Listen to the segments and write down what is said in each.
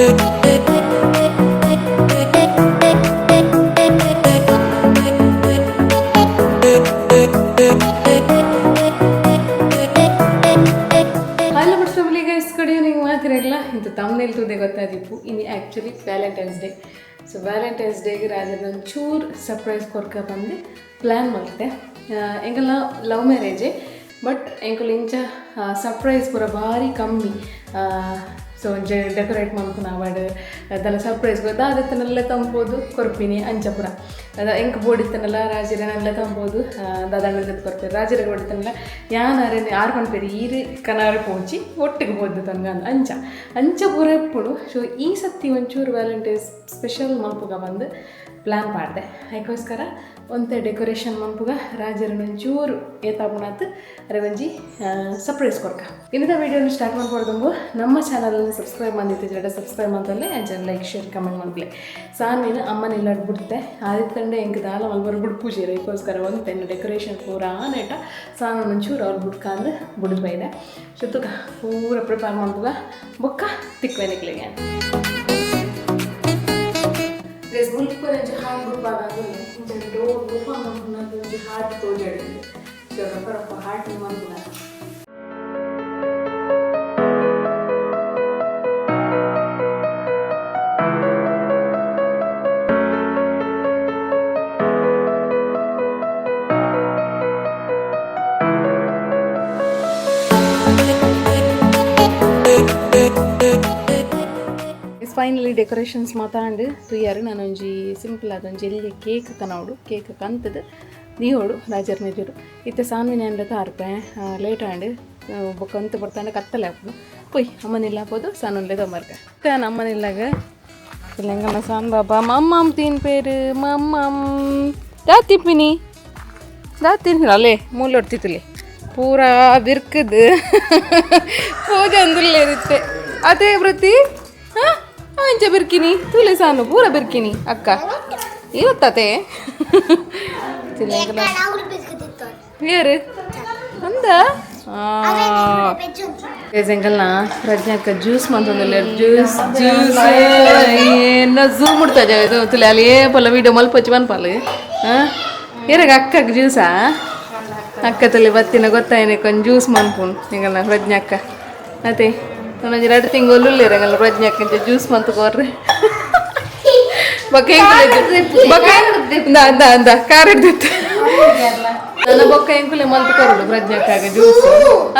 Hello but family guys, ಕಡೆ ನಿಂಗೆ ಮಾತಿರಲ್ಲ ಇಂಥ ತಮ್ಮನೇಲಿ ತುದೆ ಗೊತ್ತಾದಿಪ್ಪು. ಇನ್ನು actually Valentine's day. So Valentine's ಡೇಗೆ ರಾಜನ ಒಂಚೂರು ಸರ್ಪ್ರೈಸ್ ಕೊರ್ಕ ಬಂದು ಪ್ಲ್ಯಾನ್ ಮಾಡ್ತೆ. ಎಂಕಲ್ನ ಲವ್ ಮ್ಯಾರೇಜೇ, ಬಟ್ ಎಂಕುಲು ಇಂಚ ಸರ್ಪ್ರೈಸ್ ಪೂರ ಭಾರಿ ಕಮ್ಮಿ. ಸೊ ಒಂಜಿ ಡೆಕೋರೇಟ್ ಮಲ್ಪುನ ಆವಡ್, ಅದೆಲ್ಲ ಸರ್ಪ್ರೈಸ್ ಗೊತ್ತಾ, ಅದತ್ತನೆಲ್ಲ ತಂಬೋದು ಕೊರ್ಪಿನಿ ಅಂಚ ಪೂರ. ಅದ ಎಂಕ್ ಬೋಡಿತ್ತನಲ್ಲ ರಾಜರನ್ನೆಲ್ಲ ತಂಬೋದು, ದಾದಾಣ್ಣದ ಕೊರ್ಪೇರು. ರಾಜರಿಗೆ ಬೋಡಿತ್ತನಲ್ಲ ಯಾನ್ ಅರೆ ಆರು ಪನ್ಪೇರು, ಈರು ಕನಾರೆ ಪೋಚಿ ಒಟ್ಟಿಗೆ ಬೋದ್ದು ತನ್ಗ ಅಂಚ ಅಂಚ ಪೂರ ಇಪ್ಪುಡು. ಸೊ ಈ ಸತಿ ಒಂಚೂರು ವ್ಯಾಲೆಂಟೈನ್ಸ್ ಸ್ಪೆಷಲ್ ಮಲ್ಪುಗ ಬಂದು ಪ್ಲ್ಯಾನ್ ಮಾಡಿದೆ. ಅದಕ್ಕೋಸ್ಕರ ಒಂತೆ ಡೆಕೋರೇಷನ್ ಮನ್ಪುಗ, ರಾಜರನ್ನ ಒಂಚೂರು ಏತಾಪುಣಾತ್ ಅರೆ ಒಂಜಿ ಸರ್ಪ್ರೈಸ್ ಕೊರ್ಕ. ಇನ್ನದ ವಿಡಿಯೋನ ಸ್ಟಾರ್ಟ್ ಮಾಡ್ಬಾರ್ದಂಬು ನಮ್ಮ ಚಾನಲನ್ನು ಸಬ್ಸ್ಕ್ರೈಬ್ ಮಾಡಿದ್ದೆ ಸಬ್ಸ್ಕ್ರೈಬ್ ಮಾಡ್ತಲ್ಲೇ, ಅಂಚ like share comment ಮಾಡ್ಲೆ. ಸಾನ್ವಿನ ಅಮ್ಮನ ಬಿಡ್ತೆ ಆದಿತ್ತಂಡೆ ಎಂಕ್ ದಾಲ ಮಲ್ಬರ್ ಬುಡ್ ಪೂಜೆ. ಅದಕ್ಕೋಸ್ಕರ ಒಂತೆ ಡೆಕೋರೇಷನ್ ಪೂರ ಆನೇಟ ಸಾನು ಒಂಚೂರು ಅವ್ರು ಬುಡ್ಕಂದು ಬುಡ್ ಬೈದೆ. ಜೊತೆಗ ಪೂರ ಪ್ರಿಪೇರ್ ಮಾಡ್ಬುಗ, ಬೊಕ್ಕ ತಿಕ್ವೆನಿಕ್ಲಿಗೆ. ಗೈಸ್, ಮುಲ್ಪ ಒಂಜಿ ಹಾರ್ಟ್ ಬುಡ್ಪಾಗ ಇಂಚ ಡೋರ್ ಓಪನ್ ಮಲ್ಪುನಗ ಒಂಜಿ ಹಾರ್ಟ್ ತೋಜಾಡಿ. ಸೊ ರೊಕ್ಕ ರೊಕ್ಕ ಹಾರ್ಟ್ ಮಲ್ಪುನ. ಫೈನಲಿ ಡೆಕೋರೇಷನ್ಸ್ ಮಾತಾಂಡು ತುಯ್ಯಾರು. ನಾನೊಂಜಿ ಸಿಂಪಲ್ ಆದ ಒಂಜಿ ಎಲ್ಯ ಕೇಕ್ ಕನವಡು, ಕೇಕ್ ಕಂತದ ನೀವೋಡು ರಾಜರ್ ನೆಜರು. ಇತ್ತೆ ಸಾನ್ವಿನ ಅಂಡ ಆರ್ಪೆ ಲೇಟ್ ಆಂಡ್, ಬೊಕ್ಕ ಅಂತು ಬರ್ತಾಂಡ ಕತ್ತಲೆ ಆಪುಂಡು. ಪೊಯ್ ಅಮ್ಮನಿಲ್ಲ ಪೋದು ಸಾನುನ್ಲೆ ತೊಂಬರ್ಕ. ಅಮ್ಮನಿಲ್ಲಾಗ ಎಂಗನ ಸಾನ್ ಬಾಬಾ ಮಮ್ಮಮ್ ತೀನ್ ಪೇರು ಮಮ್ಮಮ್ ದಾ ತಿಪ್ಪಿನಿ ದಾ ತಿನ್ಪಿನ ಅಲ್ಲೇ ಮೂಲೆ ಹೊಡ್ತಿತ್ತಲ್ಲಿ ಪೂರಾ ಬಿರ್ಕದು ಪೂಜೆ ಅಂದುಲ್ಲೇರಿತ್ತೆ ಅದೇ ವೃತ್ತಿ. ಹಾಂ, ಅಂಚ ಬಿರ್ಕಿನಿ ತೂಲೆ ಸಾನು ಪೂರ ಬಿರ್ಕಿನಿ ಅಕ್ಕ ಇವತ್ತತೆ. ಯಾರು ಅಂದ ಎಂಕಲ್ನ ಪ್ರಜ್ಞಾಕ್ಕ ಜ್ಯೂಸ್ ಮಂತೊಂದುಲ್ಲೆರ್. ಜ್ಯೂಸ್ ಜ್ಯೂಸ್ ಏನ ಝೂಮ್ ಮುಡ್ತಾ ತುಲೆ ಅಲ್ಲಿ ಏ ಪಲ್ಲ ವೀಡಿಯೋ ಮಲ್ಪಚ್ಚಿ ಮನ್ಪಲ್. ಹಾಂ, ಏರಾಗ ಅಕ್ಕಗೆ ಜ್ಯೂಸಾ? ಅಕ್ಕ ತುಲೆ ಬತ್ತಿನ ಗೊತ್ತಾಯ್ನೆ ಕೊಂಚ ಜ್ಯೂಸ್ ಮನ್ಪುನ್ ಎಂಕಲ್ನ ಪ್ರಜ್ಞಾಕ್ಕ. ಅದೇ ಒಂಜಿ 2 ತಿಂಗಳು ಎಂಕಲ್ನ ಪ್ರಜ್ಞಾಕ್ಕ ಜ್ಯೂಸ್ ಮಂತ್ ಕೊರ್ರೆ. ಬೊಕ್ಕ ಎಂಕುಲೆ ಬೊಕ್ಕ ಇಂದ ಅಂದ ಅಂದ ಕಾರ್ ಹಿಡ್ದಿತ್ತು ನನ್ನ. ಬೊಕ್ಕ ಎಂಕುಲೆ ಮಲ್ತು ಕೊರಡು ಪ್ರಜ್ಞಾಕ್ಕಾಗ ಜ್ಯೂಸ್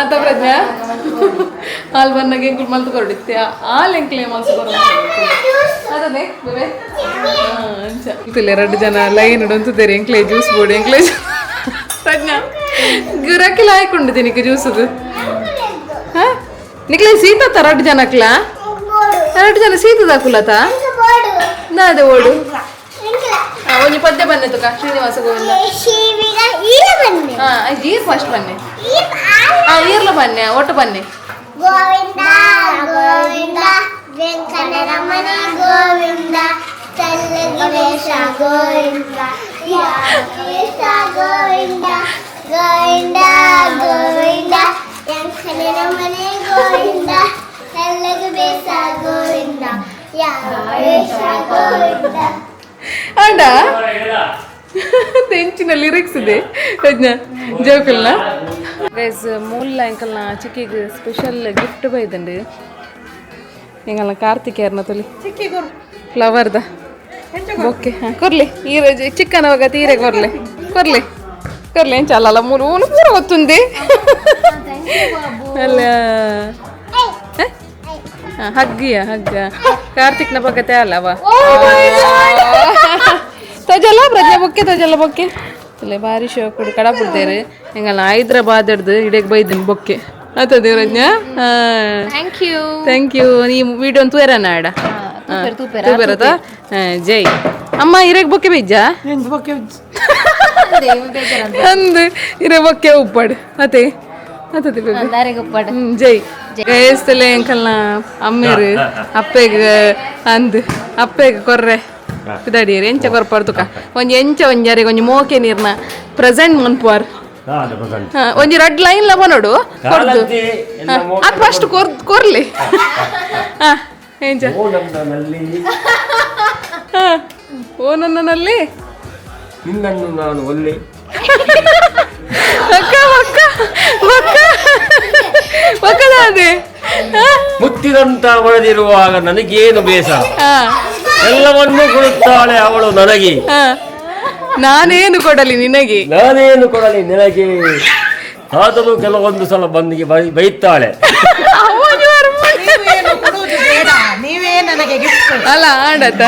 ಅಂತ. ಪ್ರಜ್ಞಾ ಹಾಲು ಬಂದಾಗ ಎಂಕುಲು ಮಲ್ತು ಕೊರಡು ಇತ್ತೆ, ಹಾಲು ಎಂಕುಲೆ ಮಲ್ತು ಕೊರಡು ಅದನ್ನೇ ಬೇಬೆ. ಅಂಚ ಎರಡು ಜನ ಲೈನ್ ಉಂತುದೇರಿ, ಎಂಕ್ಲೆ ಜ್ಯೂಸ್ ಬೋಡು ಎಂಕ್ಲೆ. ಪ್ರಜ್ಞಾ ಗಿರಾಕಿಲ ಹಾಕೊಂಡಿದ್ದೀನಿ ನಿಕ್ ಜ್ಯೂಸುದು. ಹಾ, ನಿಕ್ಲೆ ಸೀತ ಎರಡು ಜನಕ್ಲ, ಎರಡು ಜನ ಸೀತದ ಕುಲತ ನಾದೆ ಓಡು. ಒಂಜಿ ಪದ್ಯ ಬನ್ನೆ ತುಕ, ಶ್ರೀನಿವಾಸ ಗೋವಿಂದ. ಹಾ, ಈರ್ ಫಸ್ಟ್ ಬನ್ನಿ. ಹಾ, ಈರ್ಲ ಬನ್ನಿ, ಒಟ್ಟು ಬನ್ನಿ. ಗೋವಿಂದ ಗೋವಿಂದ ವೆಂಕಟರಮಣ ಗೋವಿಂದ, ಚಲ್ಲಗಿರೇಶ ಗೋವಿಂದ, ವೇಷ ಗೋವಿಂದ, ಗೋವಿಂದ ಗೋವಿಂದ ವೆಂಕಟರಮಣ ಗೋವಿಂದ, ಚಲ್ಲಗಿ ಬೇಷ ಗೋವಿಂದ, ಯಾವ ವೇಷ ಗೋವಿಂದ. ಅಂಡ ತೆಂಚಿನ ಲಿರಿಕ್ಸ್ ಇದೆ ಪ್ರಜ್ಞಾ ಜೋಕಲ್ನ. ಗೈಸ್, ಮೂಲ ಎಂಕಲ್ನ ಚಿಕ್ಕಿಗೆ ಸ್ಪೆಷಲ್ ಗಿಫ್ಟ್ ಬೈದಂಡು ಎಂಕಲ್ನ ಕಾರ್ತಿಕೇರ್ನ. ತೊಲಿ ಫ್ಲವರ್ದ ಬೊಕ್ಕೆ. ಹಾಂ, ಕೊರ್ಲಿ ಈರ ಚಿಕ್ಕನ ಹೋಗ ತೀರೆ ಕೊರ್ಲೆ ಕೊರ್ಲೆ ಕೊರ್ಲೆ. ಎಂಚ ಅಲ್ಲಲ್ಲ ಮೂರು ಊನು ಪೂರ ಗೊತ್ತುಂದೆ ಅಲ್ಲ. ಹಗ್ಗಿಯ ಹಗ್ಗ ಕಾರ್ತಿಕ್ನ ಪಕ್ಕತೆ ಅಲ್ಲವ ತೊಜಲ್ಲ ಪ್ರಜ್ಞಾ ಬೊಕ್ಕೆ ತೊಜಲ್ಲ ಬೊಕ್ಕೆ ಇಲ್ಲ. ಭಾರಿ ಶೋಕುಡು ಕಡಪುಡ್ತೇರು. ಎಂಗಲ್ಲ ಹೈದ್ರಾಬಾದ್ ಹಿಡ್ದು ಇಡಕ್ಕೆ ಬೈದಿನಿ ಬೊಕ್ಕೆ ಆತದೆ ಪ್ರಜ್ಞಾ. Thank you. Thank you. ನೀ ವಿಡಿಯೋ ತೂಯರನ ಆಡ ತೂಪೆರತ. ಜೈ ಅಮ್ಮ. ಇರೆಗ್ ಬೊಕ್ಕೆ ಬೀಜ ಅಂದು ಇರೆ ಬೊಕ್ಕೆ ಉಪ್ಪಾಡು ಅತೆ ಅತದೆ. ಜೈ ಗಯಸ್ತಲೆ ಎಂಕಲ್ನ ಅಮ್ಮೇರು ಅಪ್ಪೆಗ್ ಅಂದ್ ಅಪ್ಪೆಗ್ ಕೊರ್ರೆ ಪಿದಾಡಿಯರು. ಎಂಚ ಕೊರ್ಪಾರ್ ತುಕ ಒಂಜಿ ಎಂಚ ಒಂಜಾರಿಗೆ ಒಂಜಿ ಮೋಕೆ ನೀರ್ನ ಪ್ರೆಸೆಂಟ್ ಮನ್ಪುವಾರ್. ಒಂಜಿ ರಡ್ ಲೈನ್ ಲ ಬನೋಡು ಕೊರ್ದು. ಅದು ಫಸ್ಟ್ ಕೊರ್ಲಿ. ಹಾ. ಎಂಚ? ಓ ನನ್ನಲ್ಲಿ. ಹಾ. ಓ ನನ್ನಲ್ಲಿ. ನಿನ್ನನ್ನು ನಾನು ಒಲ್ಲೆ. ಅಕ್ಕ ಅಕ್ಕ ಅಕ್ಕ ಒಕ್ಕದ ಅದೇ. ಮುತ್ತಿದಂತ ಒಡೆದಿರುವಾಗ ನನಗೇನು ಬೇಸರ? ಎಲ್ಲವನ್ನೂ ಕೊಡುತ್ತಾಳೆ ಅವಳು ನನಗೆ. ನಾನೇನು ಕೊಡಲಿ ನಿನಗೆ? ನಾನೇನು ಕೊಡಲಿ ನಿನಗೆ? ಆದರೂ ಕೆಲವೊಂದು ಸಲ ಬಂದಿಗೆ ಬೈತಾಳೆ. ಅವನು ಅರ್ಮನೆ. ನೀವೇನು ಕೊಡುವುದು ಬೇಡ, ನೀವೇ ನನಗೆ ಗಿಫ್ಟ್. ಅಲ್ಲ ಆಡತ.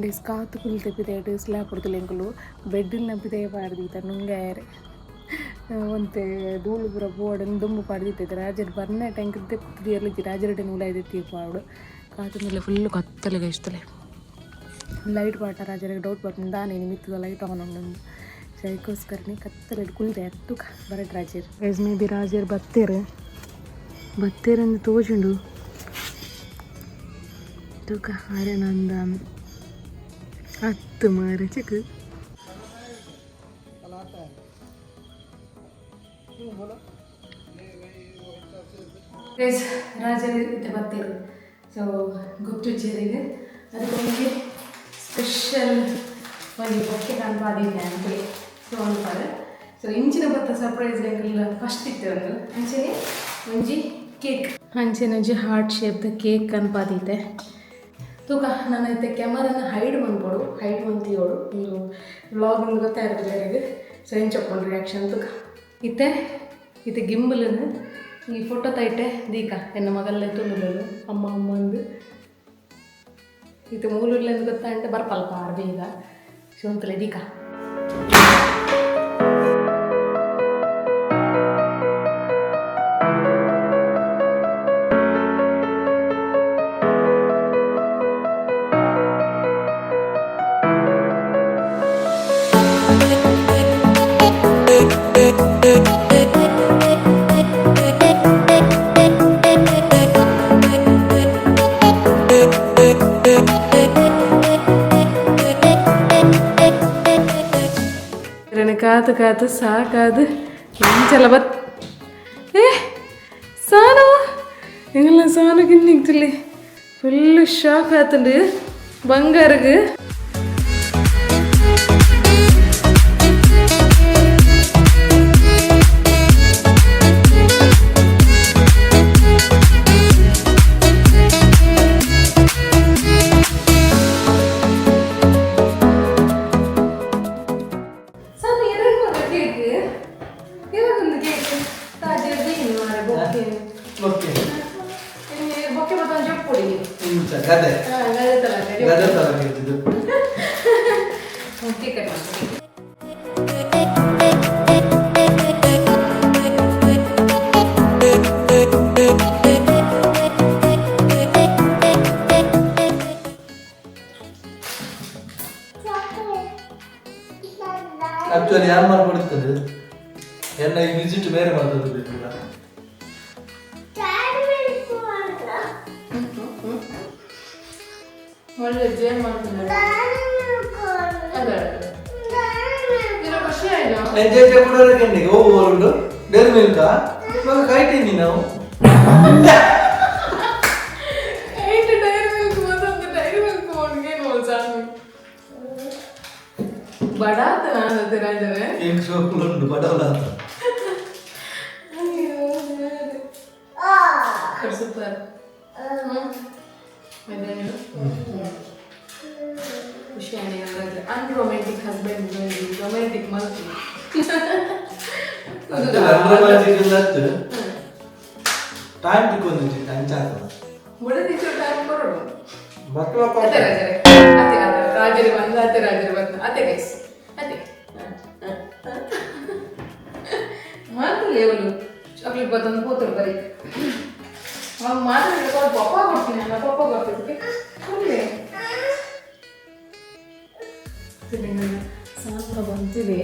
ಡಿಸ್ಕಾತು ಕುಲ್ ತೆಪ್ಪಿದೆ ಡಿಸ್ಲಾ ಕೊಡ್ತಿಲ್ಲ ಎಂಕುಲು ಬೆಡ್ಡಿಲ್ ನಂಬಿದೆ ಪಾಡ್ದಿತ್ತ ನುಂಗಾಯರೆ ಒಂತೆ ಧೂಳು ಪೂರ ಬೋಡನ್ ದುಂಬು ಪಾಡ್ದಿತ್ತೈತೆ. ರಾಜರು ಬರ್ನ ಟ್ಯಾಂಕ್ ತೆಪ್ತಿರ್ಲಿಜ್ಜಿ ರಾಜರಡೆ ನೂಲಾಯ್ದೆ ಪಾಡು ಕಾತು ಮೇಲೆ ಫುಲ್ ಕತ್ತಲೆಗೆ ಇಷ್ಟಲೆ ಲೈಟ್ ಪಾಟ. ರಾಜರಿಗೆ ಡೌಟ್ ಬರ್ತೀನಿ ದಾನೆ ಮಿತ್ತದ ಲೈಟ್ ಆನ್ ಉಂಡು. ಅದಕ್ಕೋಸ್ಕರನೇ ಕತ್ತಲೆ ಕುಲ್ದೆ ತುಕ ಬರಟ್ ರಾಜರು. ಗೈಸ್, ಮೇ ಬಿ ರಾಜರು ಬತ್ತೇರು ಬತ್ತೇರಂದು ತೋಜುಂಡು. ತೂಕ ಆರ್ಯನಂದ ಹತ್ತು ಮಾರೆ ಚಿಕ್ಕ. ಗೈಸ್, ರಾಜರು ಇತ್ತೆ ಬತ್ತೇರು. ಸೊ ಗೊತ್ತು ಜೇರಿಗೆ ಅದಕ್ಕೊಂದು ಸ್ಪೆಷಲ್ ಒಂದು ಬೊಕ್ಕೆ ಕಾಣ್ಪಾದಿದ್ದೆ ಅಂತೇಳಿ. ಸೊ ಅನ್ಪಾದೆ. ಸೊ ಇಂಚಿನ ಬತ್ತ ಸರ್ಪ್ರೈಸ್ ಎಂಕಲ್ಲ ಫಸ್ಟ್ ಇತ್ತು ಒಂದು ಅಂಚನೆ ಒಂಜಿ ಕೇಕ್, ಅಂಚನೆ ಒಂಜಿ ಹಾರ್ಟ್ ಶೇಪ್ದ ಕೇಕ್ ಅನ್ಪಾದಿತ್ತೆ. ತೂಕ ನಾನು ಇತ್ತೆ ಕ್ಯಾಮರಾನ ಹೈಡ್ ಮನ್ಪೊಡು, ಹೈಡ್ ಮಂತಿಯೋಡು ಒಂದು ವ್ಲಾಗ್ ಒಂದು ಗೊತ್ತಾಯಿರೋದಿಲ್ಲ ನನಗೆ. ಸೊ ಎಂಚಪ್ಪಂಡು ರಿಯಾಕ್ಷನ್ ತೂಕ. ಇತ್ತೆ ಇತ್ತೆ ಗಿಂಬಲನ್ನು ಈ ಫೋಟೋ ತೈಟೆ ದೀಕ ಎನ್ನ ಮಗಲ್ಲೇ ತುಳುಲಲು ಅಮ್ಮ ಅಮ್ಮ ಅಂದು. ಇತ್ತೆ ಮೂಲುರ್ಲೆಂದು ಗೊತ್ತಾಂಟೆ ಬರ್ಪಲ್ಪ ಆರ್ ಬೇಗ ಶಿವಂತಲೆ ದೀಕ. ಇರನೆ ಕಾತು ಕಾತು ಸಾಕಾದು ಎಂಚಲ ಬತ್. ಏ ಸಾನು, ಎಂಗಲ್ಲ ಸಾನು ಗಿನ್ನಿಗ್ತಿಲ್ಲಿ ಫುಲ್ಲು ಶಾಕ್ ಆತಂಡು ಬಂಗಾರಗ್. ಸಾನು, ಎರಡು ಮಗ ಕೇಕ್ ಇವಾಗೊಂದು ಕೇಕ್ ತಾಜೆ ಮಾರ ಬೊಕ್ಕೆ. ಓಕೆ. ಬೊಕ್ಕೆ ಮತ್ತೊಂದು ಜಪ್ಪುಡಿ. ಇಂಚ ಗದೆ. ಹಾಂ, ಗದೆ ತಲಕ. ಗದೆ ತರ ಇದ್ದಿದ್ದು. ಕೇಕ್ ಕಟ್ ಮಾಡ್ತೀನಿ. ಆಕ್ಚುಲಿ ಯಾರು ಮಾಡ್ಕೊಡ್ತದೆ ಎನ್ನ ಈ ವಿಸಿಟ್ ಬೇರೆ ಮಾಡ್ತದೆ ಬೇಕಿಲ್ಲ. ಒಳ್ಳೆ ಜೇನ್ ಮಾಡ್ತೀನಿ ಅದೇ ಇದರ ಖುಷಿ ಆಯ್ತು. ಜೆ ಜೆ ಕೂಡ ಓ ಉಂಡು ಡೈರಿ ಮಿಲ್ಕ ಇವಾಗ ಕೈಟೀನಿ ನಾವು. ಏಟು ಡೈರಿ ಮಿಲ್ಕ್ ಮತ್ತೊಂದು ಡೈರಿ ಮಿಲ್ಕ್ ಏನು ಸ್ವಾಮಿ ಬಡಾತ ನಾನು ರಾಜರೇ. ಕೇಕ್ ಶೋಕ್ ಉಂಡು ಬಡವಲ. ಅಯ್ಯೋ, ಸೂಪರ್. ಖುಷಿ ಆಗಿ ಅನ್ರೊಮ್ಯಾಂಟಿಕ್ ಹಸ್ಬೆಂಡ್ ರೊಮ್ಯಾಂಟಿಕ್ ಮಲ್ತಿ. ಅನ್ರೊಮ್ಯಾಂಟಿಕ್ ಅತ್ತು ಟೈಮ್ ತಿಕ್ಕೊಂದಿತ್ತು ಅಂಚಾತ. ಮುಡದಿಚ್ಚು ಟೈಮ್ ಕೊರಡು. ಮತ್ತೆ. ಅತ್ತೆ ರಾಜರೇ, ಅತ್ತೆ ಅತ್ತೆ ರಾಜರೇ ಬಂದು, ಅತ್ತೆ ರಾಜರೇ ಬಂದು, ಅತ್ತೆ ಗೈಸ್, ಅತ್ತೆ ಮಾತು ಲೇವಲು ಚಾಕ್ಲೇಟ್ ಬತ್ತೊಂದು ಪೋತರು ಬರೀ ಅವಾಗ ಮಾತ್ರ ಪಪ್ಪ ಕೊಡ್ತೀನಿ ಅಲ್ಲ, ಪಪ್ಪ ಕೊಡ್ತೀನಿ ಕೊಡ್ಲಿ. ಸಾಂಬ ಬಂತಿದೆ.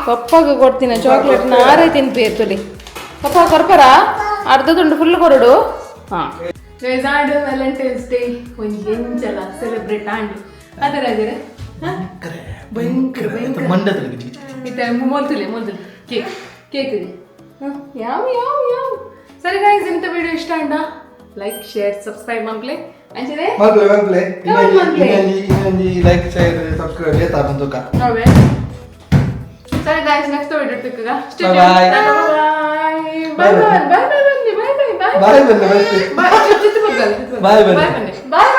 ಪಪ್ಪಾಗ ಕೊಡ್ತೀನಿ ಚಾಕ್ಲೇಟ್ ನಾರೇ ತಿನ್ಪಿ ತುಲಿ. ಪಪ್ಪ ಕೊರ್ಪರ ಅರ್ಧ ತುಂಡು ಫುಲ್ ಕೊರಡು. ಹಾಂ ಆಂಡ್ ವ್ಯಾಲೆಂಟೈನ್ಸ್ ಡೇ ಒಂಜಿ ಎಂಚಲ ಸೆಲೆಬ್ರೇಟ್ ಆಂಡ್ ಅದೇ ರಾಜರೇ. ಭಯಂಕರ ಭಯಂಕರ. ಮಂಡದಲ್ಲಿ. ಇತ್ತೆ ಮೊಲ್ತುಲೆ ಮೊಲ್ತುಲೆ ಕೇಕ್ ಕೇಕ್ ಯಾವ ಯಾವ ಯಾವ. ಸರಿ ಗೈಸ್, ಇಂಥ ವಿಡಿಯೋ ಇಷ್ಟ ಅಂಡ ಲೈಕ್, ಶೇರ್, ಸಬ್ಸ್ಕ್ರೈಬ್ ಮನ್ಪ್ಲೆ ಅಂಚನೆ. ಮಲ್ಪಲೆ ಮಲ್ಪಲೆ. Come on, ಮಲ್ಪಲೆ. ಇನ್ನೊಂದು ಇನ್ನೊಂದು ಲೈಕ್, ಶೇರ್, ಸಬ್ಸ್ಕ್ರೈಬ್ ಏತಾ ಬಂದುಕ. ಅವೇ. ಸರಿ ಗೈಸ್, ನೆಕ್ಸ್ಟ್ ವಿಡಿಯೋ ತಿಕ್ಕಗ. Bye. Bye bye bye bye ಬನ್ನಿ, ಬಾಯ್ ಬಾಯ್ ಬಾಯ್. ಬಾಯ್ ಬನ್ನಿ, ಬಾಯ್. ಬಾಯ್. Bye ಬನ್ನಿ. ಬಾಯ್.